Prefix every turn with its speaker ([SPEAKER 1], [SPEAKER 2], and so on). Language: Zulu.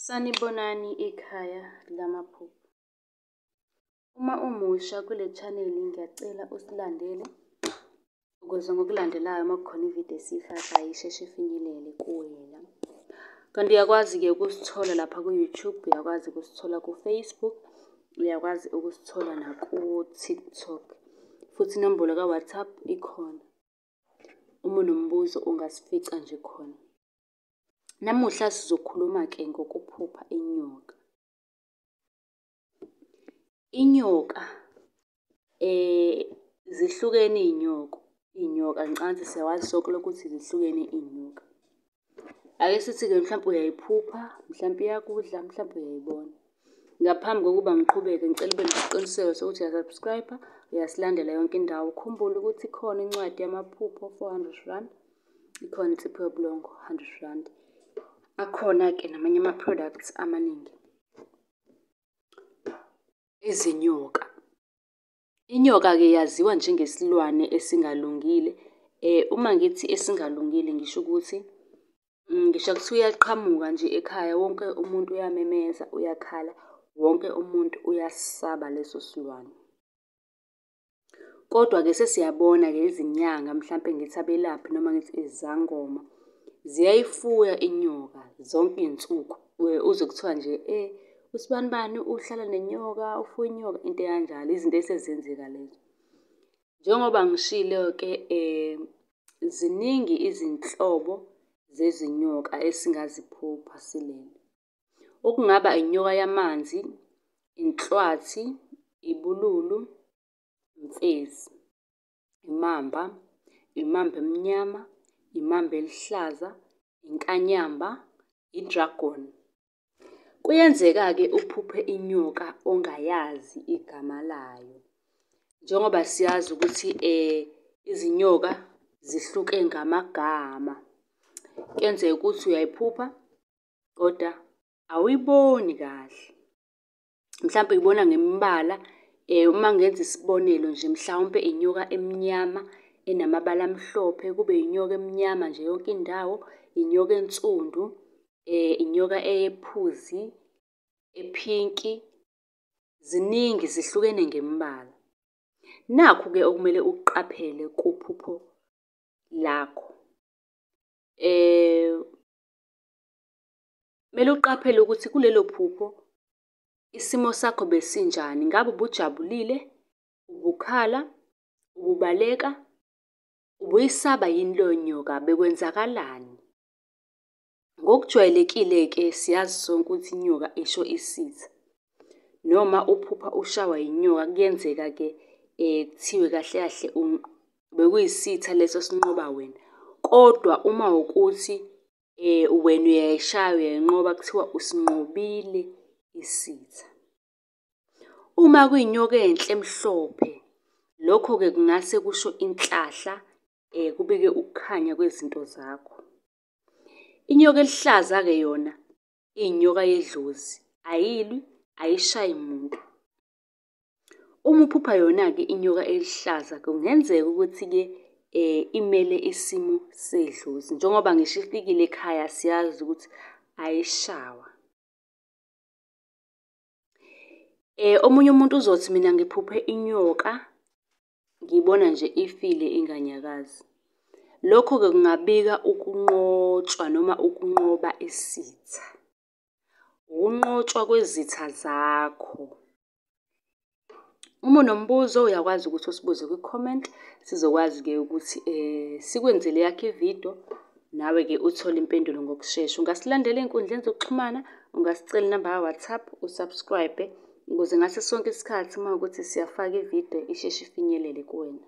[SPEAKER 1] Sanibonani ikhaya lamaphupho. Uma umusha kule chaneli ngiyacela usilandele, ukuze ngokulandelayo uma kukhona ividiyo esiyifakayo isheshe ifinyelele kuwena. Kanti uyakwazi-ke ukusithola lapha ku-YouTube, uyakwazi ukusithola ku-Facebook, uyakwazi ukusithola naku-TikTok. Futhi inombolo ka-WhatsApp ikhona, uma unombuzo ungasifica nje khona. Namuhla sizokhuluma-ke ngokuphupha inyoka. Inyoka zihlukene iy'nyoka, iy'nyoka ngicabanga ukuthi siyakwazi sonke lokho ukuthi zihlukene iy'nyoka. Ake sithi-ke mhlampe uyayiphupha, mhlampe iyakudla, mhlampe uyayibona. Ngaphambi kokuba ngiqhubeke ngicela ube nesiqiniseko sokuthi uya-subscribe-a, uyasilandela yonke indawo. Ukhumbule ukuthi ikhona incwadi yamaphupho, 400 rand, ikhona insipho yobulongo, 100 rand. Akhona-ke namanye ama-products amaningi. Izinyoka. Inyoka-ke yaziwa njengesilwane esingalungile. Uma ngithi esingalungile ngisho ukuthi, ngisho kuthiwa iyaqhamuka nje ekhaya wonke umuntu uyamemeza uyakhala, wonke umuntu uyasisaba leso silwane. Kodwa-ke sesiyabona-ke izinyanga mhlampe ngithi abelaphi noma ngithi izangoma, ziyayifuya inyoka zonke iy'nsuku. Uzwe kuthiwa nje usibanibani uhlala nenyoka, ufuye inyoka, into ekanjalo, izinto esezenzeka lezo. Njengoba ngishilo-ke ziningi izinhlobo zezinyoka esingaziphupha silele. Okungaba inyoka yamanzi, inhlwathi, ibululu, imfezi, imamba, imamba emnyama, imamba eluhlaza, inkanyamba, i-dragon. Kuyenzeka-ke uphuphe inyoka ongayazi igama layo. Njengoba siyazi ukuthi izinyoka zihluke ngamagama. Kuyenzeka ukuthi uyayiphupha, koda awuyiboni kahle. Mhlampe uyibona ngemibala uma ngenza isibonelo nje, mhlawumpe inyoka emnyama enamabala amhlophe, kube inyoka emnyama nje yonke indawo, inyoka ensundu, inyoka ephuzi, ephinki, ziningi zihlukene ngemibala. Nakhu-ke okumele ukuqaphele kuphupho lakho. Kumele uqaphele ukuthi kulelo phupho isimo sakho besinjani, ngabe ubujabulile, ubukhala, ububaleka, ubuyisaba yini leyo nyoka, bekwenzakalani? Ngokujwayelekile-ke siyazi sonke ukuthi inyoka isho isitha, noma uphupha ushawa inyoka kuyenzeka-ke kuthiwe kahle kahle bekuyisitha leso esinqoba wena. Kodwa uma kuwukuthi wena uyayishaya uyayinqoba kuthiwa usinqobile isitha. Uma kuyinyoka enhle emhlophe, lokho-ke kungase kusho inhlahla kubike ukukhanya kwezinto zakho. Inyoka eluhlaza-ke yona, iyinyoka yedlozi, ayilwi, ayishayi muntu. Uma uphupha yona-ke inyoka eluhlaza kungenzeka ukuthi-ke imele isimo sedlozi. Njengoba ngisho ifikile ekhaya siyazi ukuthi ayishawa. Omunye umuntu uzothi mina ngiphuphe inyoka, ngiyibona nje ifile inganyakazi. Lokho-ke kungabika ukunqotshwa noma ukunqoba isitha. Ukunqotshwa kwezitha zakho. Uma unombuzo uyakwazi ukuthi usibuze kwi-comment, sizokwazi-ke ukuthi sikwenzele eyakho ividiyo, nawe-ke uthole impendulo ngokushesha. Ungasilandela ey'nkundleni zokuxhumana, ungasicela inamba ka-WhatsApp, u-subscribe-e ukuze ngaso sonke isikhathi uma kuwukuthi siyafaka ividiyo isheshe ifinyelele kuwena.